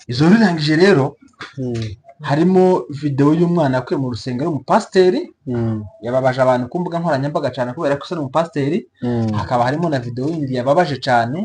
Izo birangije rero, harimo videwo y'umwana yakuye mu rusengero, umupasiteri yababaje abantu ku mbuga nkoranyambaga cyane kubera ko ari umupasiteri. Hakaba harimo na videwo yindi yababaje cyane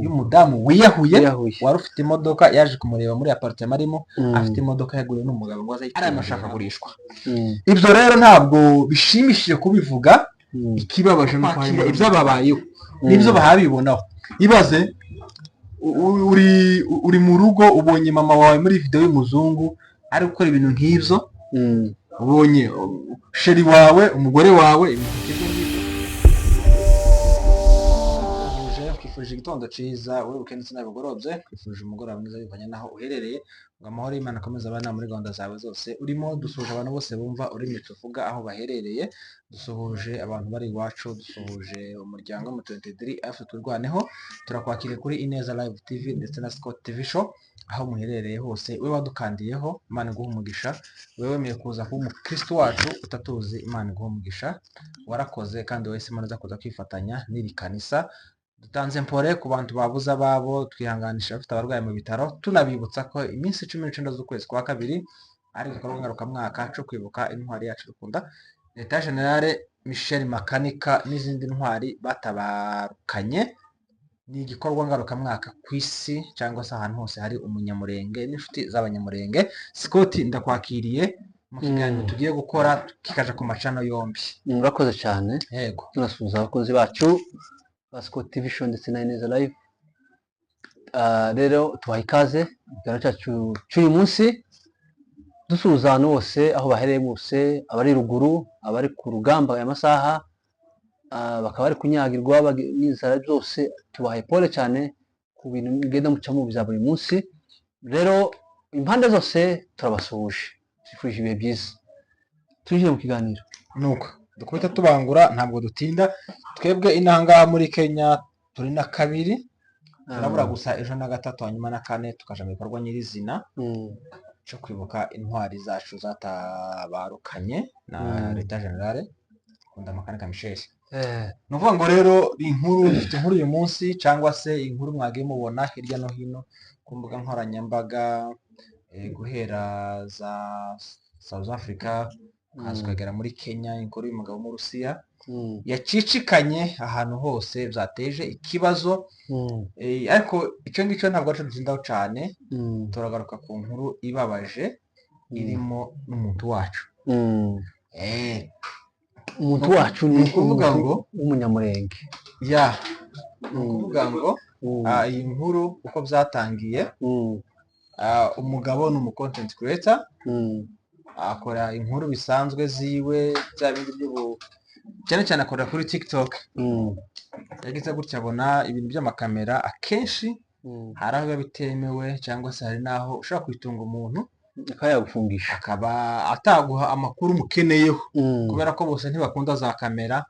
y'umudamu wiyahuye, Wiyahuye. wari ufite imodoka, yaje kumureba muri appartement arimo, afite imodoka yaguriwe n'umugabo ngo aze ari amashaka agurishwa. Ibyo rero ntabwo bishimishije kubivuga. Ikibabaje ni ukwakira ibyababayeho n'ibyo bahabibonaho. Ibaze uri mu rugo, ubonye mama wawe muri videwo y'umuzungu ari gukora ibintu nk'ibyo, ubonye chéri wawe, umugore wawe, ibintu nk'ibyo ngibyo. Twifurije igitondo cyiza, wowe bukeye ndetse n'abugorobye, twifurije umugoroba mwiza bivanye n'aho uherereye, ngo amahoro y'Imana akomeze abana muri gahunda zawe zose urimo. Dusuhuje abantu bose bumva ururimi tuvuga aho baherereye, dusuhuje abantu bari iwacu, dusuhuje umuryango mu 23 F Twirwaneho. Turakwakiriye kuri Ineza Live TV ndetse na Scott TV Show aho muherereye hose. We wadukandiyeho, Imana iguhe umugisha. We wemeye kuza kuba umukristo wacu utatuzi, Imana iguhe umugisha, warakoze. Kandi wese Imana iza kuza kwifatanya n'iri kanisa. Dutanze mpore ku bantu babuze ababo, twihanganisha abafite abarwayi mu bitaro, tunabibutsa ko iminsi 19 z'ukwezi kwa kabiri ari igikorwa ngarukamwaka cyo kwibuka intwari yacu dukunda, Leta Général Michel Makanika n'izindi ntwari batabarukanye. Ni igikorwa ngarukamwaka ku isi cyangwa se ahantu hose hari umunyamurenge n'inshuti z'abanyamurenge. Scott, ndakwakiriye mu kiganiro tugiye gukora kikaja ku macano yombi. Murakoze cyane. Yego. Tunasuhuza abakozi bacu ba Scott TV Show ndetse na Ineza Live. Rero tubaha ikaze mu kiganiro cyacu cy'uyu munsi, dusuhuza abantu bose aho baherereye bose, abari ruguru, abari ku rugamba aya masaha, bakaba bari kunyagirwa n'inzara byose, tubahaye pole cyane ku bintu mugenda mucamo bya buri munsi. Rero impande zose turabasuhuje, twifurije ibihe byiza. Twinjire mu kiganiro. Nuko dukubita tubangura, ntabwo dutinda. Twebwe inahangaha muri Kenya turi na kabiri, turabura gusa ejo na gatatu, hanyuma na kane tukaja mu bikorwa nyirizina cyo kwibuka intwari zacu zatabarukanye na Leta Général Kunda Makanika Michel. Ni ukuvuga ngo rero inkuru dufite, inkuru uyu munsi cyangwa se inkuru mwagiye mubona hirya no hino ku mbuga nkoranyambaga, guhera za South Africa ukaza ukagera muri Kenya, inkuru y'umugabo w'Umurusiya yacicikanye ahantu hose, byateje ikibazo. Ariko icyo ngicyo ntabwo aricyo dutindaho cyane. Turagaruka ku nkuru ibabaje irimo n'umuntu wacu. Umuntu wacu Ni ni ukuvuga umuntu ngo w'umunyamurenge. Ya, ni ukuvuga ngo iyi nkuru uko byatangiye, umugabo ni umu content creator, akora inkuru bisanzwe ziwe, bya bindi by'ubu, cyane cyane akorera kuri TikTok. Yagize gutya abona ibintu by'amakamera akenshi hari aho biba bitemewe, cyangwa se hari n'aho ushobora kwitunga umuntu akaba yagufungisha, akaba ataguha amakuru umukeneyeho, kubera ko bose ntibakunda za kamera,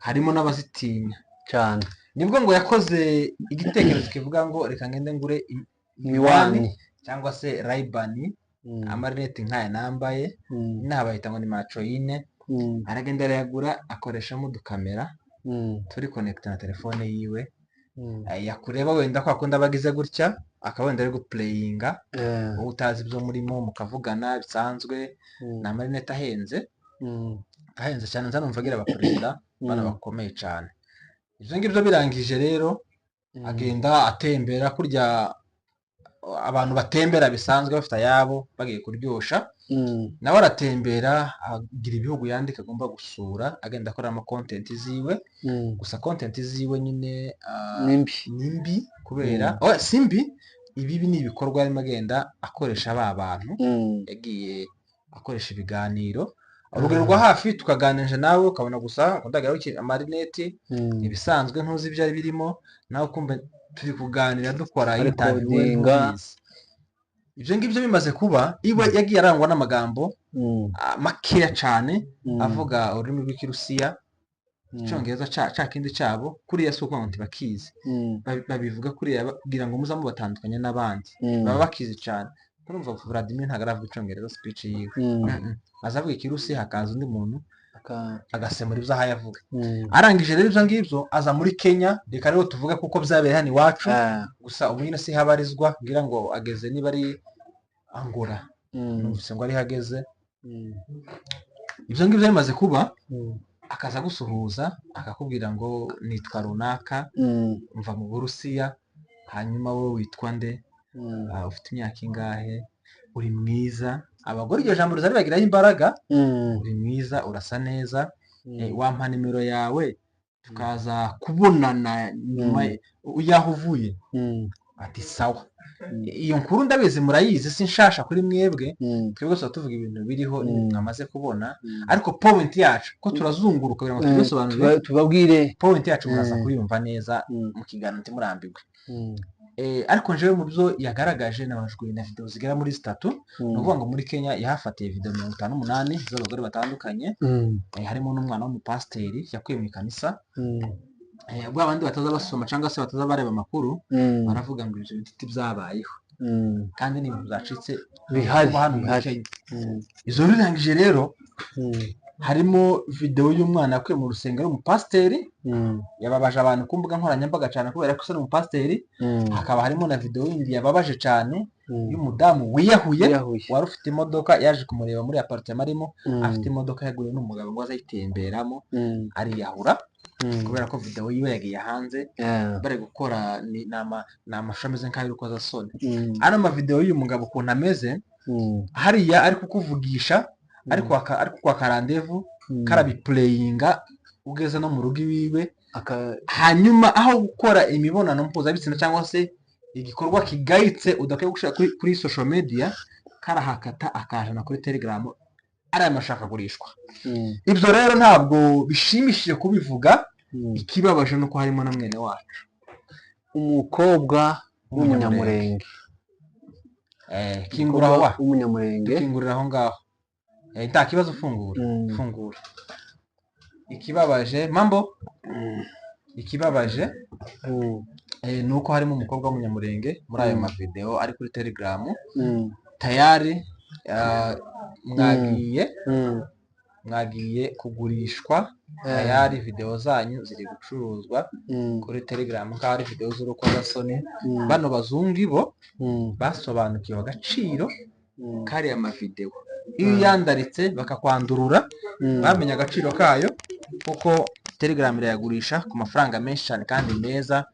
harimo n'abazitinya. Cyane. Nibwo ngo yakoze igitekerezo kivuga ngo reka ngende ngure miwani cyangwa se Ray-Ban, amarinete nk'aya nambaye, inaha bayita ngo ni macoyine. Aragenda arayagura, akoreshamo udukamera turi connecté na telefone yiwe. Yakureba wenda kwa kundi aba agize gutya, akaba wenda ari guplayinga, wowe utazi ibyo murimo mukavugana bisanzwe. Ni amarinete ahenze, ahenze cyane, nza numva agira abaperezida bana bakomeye cyane. Ibyo ngibyo birangije rero, agenda atembera kurya abantu batembera bisanzwe bafite ayabo bagiye kuryosha. Nawe aratembera, agira ibihugu yandika agomba gusura, agenda akoreramo content ziwe. Gusa content ziwe nyine ni mbi. Ni mbi kubera, oh, si mbi, ibibi ni ibikorwa arimo agenda akoresha ba bantu. Yagiye akoresha ibiganiro, urugero rwa hafi, tukaganira nawe ukabona gusa ndagara amarineti, ibisanzwe, ntuzi ibyo ari birimo, nawe ukumva turi kuganira dukora Ari interview, we codinga. ntubizi. Ibyo ngibyo bimaze kuba, iwe yagiye arangwa n'amagambo makeya cyane, avuga ururimi rw'Ikirusiya, Icyongereza ca kindi cyabo kuriya, si ukuvuga ngo ntibakizi. Babivuga kuriya kugira ngo muze mubatandukanye n'abandi baba bakizi cyane. Urumva Vladimir ntabwo aravuga Icyongereza, speech yiwe. Azavuga Ikirusi, hakaza undi muntu. Agasemura ibyo ahaye avuga. Arangije rero ibyo ngibyo, aza muri Kenya. Reka rero tuvuge kuko byabereye hano iwacu. Gusa ubu nyine si habarizwa, ngira ngo ageze niba ari Angola. Numvise ngo ariho ageze. Ibyo ngibyo bimaze kuba, akaza gusuhuza, akakubwira ngo nitwa runaka, mva mu Burusiya, hanyuma wowe witwa nde? Ufite imyaka ingahe? Uri mwiza. Abagore iryo jambo riza ribagiraho imbaraga. Uri mwiza, urasa neza. Wampa nimero yawe tukaza kubonana nyuma y'aho uvuye? Ati sawa. Iyo nkuru ndabizi murayizi, si nshasha kuri mwebwe. Twebwe tuba tuvuga ibintu biriho n'ibintu mwamaze kubona. Ariko point yacu ko turazunguruka kugira ngo tubisobanure. Tubabwire. Point yacu muraza kuyumva neza mu kiganiro, ntimurambirwe. Ariko njyewe mu byo yagaragaje nabajwe na video zigera muri zitatu. Ni ukuvuga ngo muri Kenya yahafatiye video 58 z'abagore batandukanye. Harimo n'umwana w'umupasiteri yakuye mu ikanisa. Ubwo abandi bataza basoma cyangwa se bataza bareba amakuru, baravuga ngo ibyo bintu byabayeho, kandi ni ibintu byacitse bihari kuba hano muri bihari. Kenya. Izo birangije rero, harimo video y'umwana yakuye mu rusengero w'umupasiteri. Yababaje abantu ku mbuga nkoranyambaga cyane kubera ko se ni umupasiteri. Hakaba harimo na video yindi yababaje cyane y'umudamu wiyahuye, Wiyahuye. wari ufite imodoka, yaje kumureba muri appartement arimo, afite imodoka yaguriwe n'umugabo ngo azayitemberamo, ariyahura kubera ko video yiwe yagiye hanze. Bari gukora ni amashusho ameze nk'ay'urukozasoni. Ano mavideo y'uyu mugabo ukuntu ameze, hariya ari kukuvugisha, ari kukwaka rendez-vous, karabiplayinga ugeze no mu rugo iwiwe. Hanyuma aho gukora imibonano mpuzabitsina cyangwa se igikorwa kigayitse udakwiye gushyira kuri social media, karahakata akajana kuri Telegram, ari aya mashusho akagurishwa. Ibyo rero ntabwo bishimishije kubivuga. Ikibabaje ni uko harimo na mwene wacu. Umukobwa w'umunyamurenge. Kingura aho wa W'umunyamurenge. Dukingurira aho ngaho. Nta kibazo, fungura. Fungura. Ikibabaje, mambo, ikibabaje ni uko harimo umukobwa w'umunyamurenge muri ayo mavideo ari kuri Telegram. Tayari mwagiye mwagiye kugurishwa. Tayari video zanyu ziri gucuruzwa kuri Telegram nk'aho ari video z'urukozasoni. Bano bazungu bo basobanukiwe agaciro kariya mavideo. Iyo uyandaritse bakakwandurura, bamenye agaciro kayo, kuko Telegram irayagurisha ku mafaranga menshi cyane kandi meza.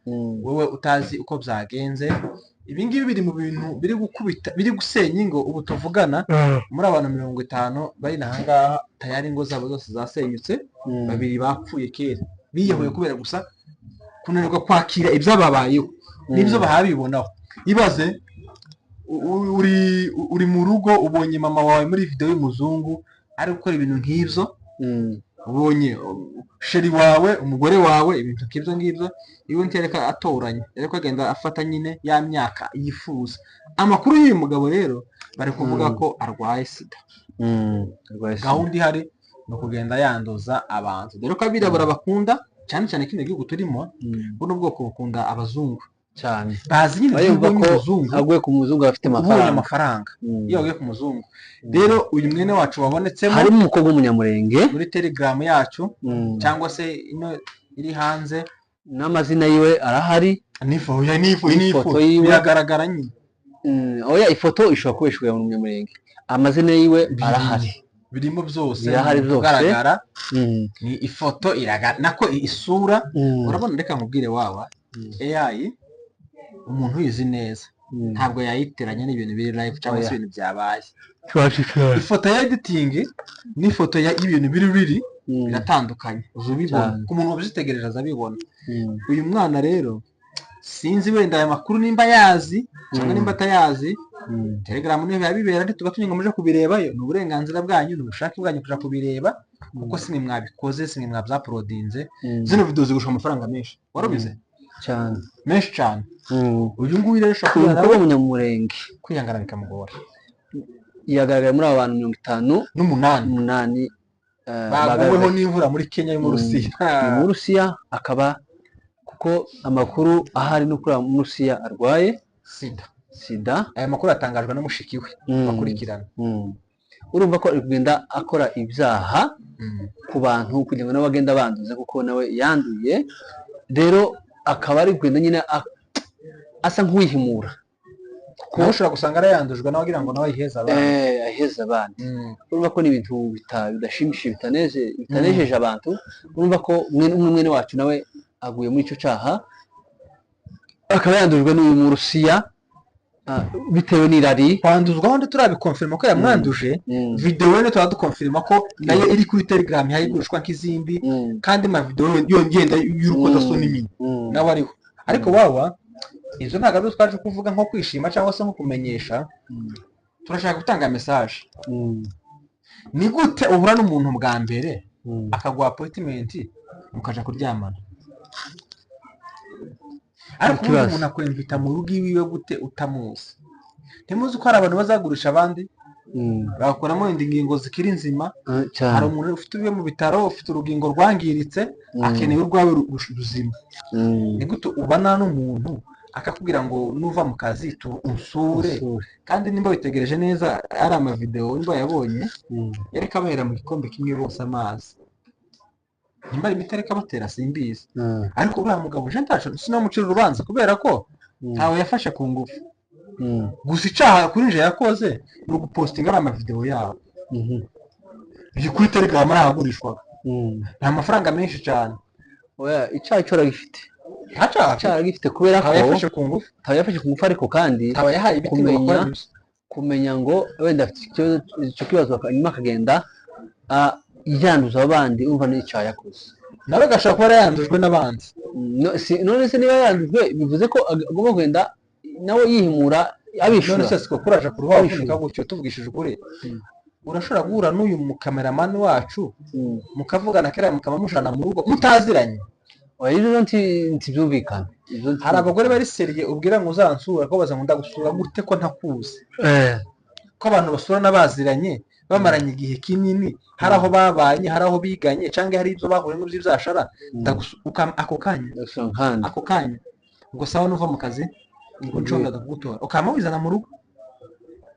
Wowe utazi uko byagenze, ibi ngibi biri mu bintu biri gukubita, biri gusenya ingo. Ubu tuvugana, muri abantu 50 bari aha ngaha, tayari ingo zabo zose zasenyutse. Babiri bapfuye kera, biyahuye kubera gusa kunanirwa kwakira ibyababayeho n'ibyo bahabibonaho. Ibaze uri mu rugo, ubonye mama wawe muri video y'umuzungu ari gukora ibintu nk'ibyo. Ubonye chéri wawe, umugore wawe, ibintu nk'ibyo ngibyo. Iwe ntiyareka atoranya, yareka agenda afata nyine ya myaka yifuza. Amakuru y'uyu mugabo rero, bari kuvuga ko arwaye sida. Arwaye sida. Gahunda ihari ni ukugenda yanduza abantu, dore ko abirabura bakunda cyane cyane kino gihugu turimo. Buno bwoko bukunda abazungu. Cyane. Bazi nyine Barumva iyo ko ubonye umuzungu, aguye ku muzungu afite ubonye amafaranga. Amafaranga. Iyo wagiye ku muzungu rero, uyu mwene wacu wabonetsemo Harimo umukobwa w'umunyamurenge muri Telegram yacu cyangwa se ino iri hanze. N'amazina yiwe arahari. N'ifoto ya n'ifoto. N'ifoto N'ifoto yiwe. Biragaragara nyine. Oya, ifoto ishobora kuba ishobora umunyamurenge, amazina yiwe arahari. Birimo byose. Birahari byose. Kugaragara ni ifoto iragaragara, nako isura. Urabona, reka nkubwire wawa, AI umuntu uyizi neza ntabwo yayiteranya n'ibintu biri live cyangwa se Oya. ibintu byabaye. Ifoto ya editing n'ifoto y'ibintu biri biratandukanye, uza ubibona. Cyane. Ku muntu wabyitegereje azabibona. Uyu mwana rero, sinzi wenda aya makuru nimba yazi cyangwa nimba atayazi. Telegram niho biba bibera, ntituba ngo muje kubirebayo. Ni uburenganzira bwanyu, ni ubushake bwanyu kuja kubireba, kuko simwe mwabikoze, simwe mwabyauploadinze. Zino video zigurishwa amafaranga menshi, warabize? Cyane. Menshi cyane. Uyu nguyu rero ushobora Uyu kubera mukobwa nawe w'umunyamurenge kwihangana bikamugora. Yagaragaye muri aba bantu mirongo itanu n'umunani umunani baguweho bagaragaye n'imvura muri Kenya yo mu Rusiya. Ni mu Burusiya, akaba kuko amakuru ahari ni uko uriya Murusiya arwaye sida. Sida. Aya makuru atangajwe na mushiki we bakurikirana. Urumva ko ari kugenda akora ibyaha ku bantu kugira ngo nawe agende abanduze, kuko nawe yanduye. Rero akaba ari kugenda nyine asa nk'uwihimura. Nawe ushobora gusanga arayandujwe nawe agira ngo nawe ayiheze abandi. Aheza abandi. Urumva ko ni ibintu bidashimishije, bitanejeje abantu. Urumva ko umwe mwene wacu nawe aguye muri icyo cyaha, akaba yandujwe n'uyu Murusiya, bitewe n'irari. Kwanduzwaho ntiturabikonfirima ko yamwanduje. Videwo yo tuba dukonfirima ko nayo iri kuri Telegram, yayigurishwa nk'izindi, kandi amavidewo yongenda y'urukozasoni nyine nawe ariho. Ariko wawa ibyo ntabwo ari twaje kuvuga nko kwishima cyangwa se nko kumenyesha. Turashaka gutanga message. Ni gute uhura n'umuntu bwa mbere akaguha appointment mukaja kuryamana? Ariko ubundi Ikibazo. umuntu akwemvita mu rugo iwiwe gute utamuzi? Ntimuzi ko hari abantu bazagurisha abandi bagakuramo wenda ingingo zikiri nzima? Cyane. Hari umuntu ufite ubiwe mu bitaro, ufite urugingo rwangiritse, akeneye urwawe ruzima. Ni gute ubana n'umuntu akakubwira ngo nuva mu kazi unsure? Usure. Kandi nimba witegereje neza ari amavidewo, nimba yabonye, yareka abahera mu gikombe kimwe bose amazi, nimba ari imiti areka abatera, simbizi. Ariko uriya mugabo je ntaco sinamucira urubanza kubera ko ntawe yafashe ku ngufu. Gusa icaha kuri nje yakoze ni ugupostinga ari amavidewo yabo. Iyi kuri Telegram arahagurishwaga. Nta mafaranga menshi cyane. Oya, icyaha cyo aragifite. Nta caha. Icyaha aragifite kubera ko ntawe yafashe ku ngufu. Ntawe yafashe ku ngufu, ariko kandi ntawe yahaye ibiti ngo bakore ibyo. Kumenya ngo wenda afite icyo kibazo, nyuma akagenda yanduza abandi, urumva ni icyaha yakoze. Nawe agashobora kuba yarayandujwe n'abandi. None se niba yandujwe, bivuze ko agomba kugenda nawe yihimura abishura? None se siko kuraje ku rubaho Abishura. uvunika gutyo? Tuvugishije ukuri, urashobora guhura n'uyu mukameramani wacu, mukavugana kera, mukaba mujana mu rugo mutaziranye? Oya, ibyo ntibyumvikana. Ibyo Hari abagore bari sérieux, ubwira ngo uzansura ko baza ngo ndagusura gute ko ntakuzi? Ko abantu basurana baziranye, bamaranye igihe kinini, hari aho babanye, hari aho biganye, cyangwa hari ibyo bahuriyemo by'ibyashara. Ako kanya, Ndagusura nkandi. ako kanya ngo sawa, nuva mu kazi ngo nshobora kugutora, ukaba wizana mu rugo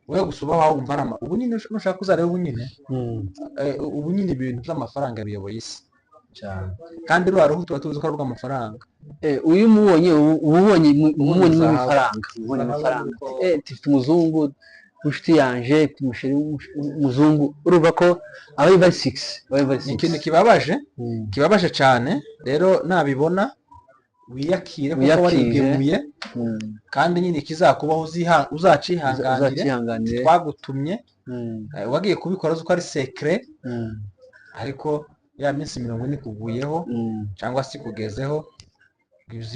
wowe gusa uba wumva ari ubu nyine nushaka uzarebe ubu nyine. Ubu nyine ibintu by'amafaranga biyoboye isi. Cyane. Kandi ruriya ruhu tuba tuzi ko ari urw'amafaranga. Uyu mubonye, uba ubonye umubonye Zahabu. amafaranga, ubonye Zahabu. amafaranga. Ariko Tifite umuzungu w'inshuti yanje, mfite umusheri w'umuzungu, urumva ko aba ari very six, aba ari very Ni six. ikintu kibabaje, kibabaje cyane. Rero nabibona wiyakire kuko Wiyakire. warigemuye. Kandi nyine ikizakubaho uzacihanganire. Uzacihanganire. Twagutumye, wagiye kubikora uzi ko ari secret, ariko ya minsi 40 ikuguyeho cyangwa se ikugezeho,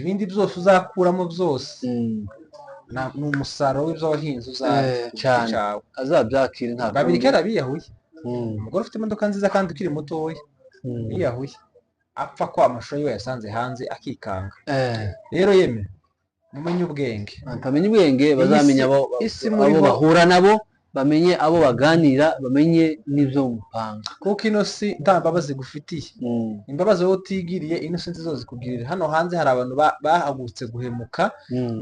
ibindi byose uzakuramo byose ni umusaruro w'ibyo wahinze uzarya ku giti Cyane. cyawe. Azabyakire nta Babiri kundi. kera biyahuye. Umugore ufite imodoka nziza kandi ukiri mutoya, yiyahuye apfa ko amashusho yiwe yasanze hanze akikanga. Rero yeme mumenye ubwenge. Bamenye ubwenge, bazamenya isi abo muriho bahura nabo, bamenye abo baganira, bamenye n'ibyo mupanga. Kuko ino si nta mbabazi gufitiye. Imbabazi wowe utigiriye, ino si nzizo zikugirira. Hano hanze hari abantu bahagurutse guhemuka.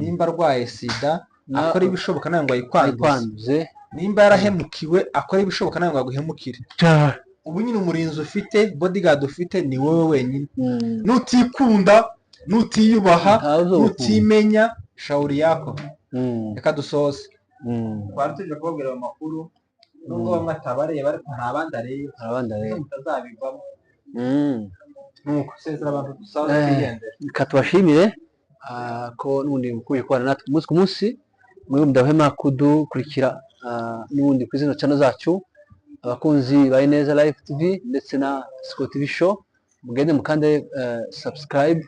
Nimba arwaye sida, akora ibishoboka nawe ngo ayikwanduze. Ayikwanduze. Nimba yarahemukiwe, akora ibishoboka nawe ngo aguhemukire. Ubu nyine umurinzi ufite, bodyguard ufite, ni wowe wenyine. Nutikunda, nutiyubaha, Ntawuzogukunda. nutimenya, shauri yako. Reka dusoze. Twari tuje kubabwira ayo makuru, nubwo bamwe atabareba, ariko hari abandi areba. Hari abandi areba. Mutazabivamo. Nuko sezera abantu, dusaze, twigendere. Reka tubashimire ko n'ubundi mukomeje kubana natwe umunsi ku munsi, mwe mudahwema kudukurikira, n'ubundi kuri zino channel zacu, abakunzi ba Ineza Live TV ndetse na Siko TV Show. Mugende mukande subscribe,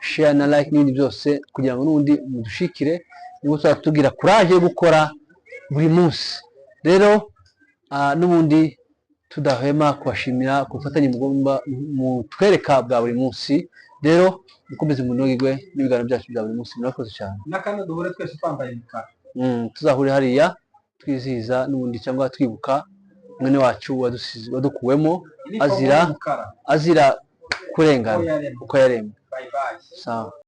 share na like n'ibindi byose kugira ngo n'ubundi mudushikire, nibwo tuzajya tugira courage yo gukora buri munsi. Rero n'ubundi tudahwema kubashimira ku bufatanye mugomba mutwereka bwa buri munsi. Rero mukomeze munogerwe n'ibiganiro byacu bya buri munsi. Murakoze cyane. N'akandi duhure twese twambaye imikara. Tuzahure hariya twizihiza n'ubundi cyangwa twibuka mwene wacu wadusize, wadukuwemo Inifomu azira y'umukara. azira kurengana Uko yaremwe. Uko yaremwe. Bye bye. Sawa.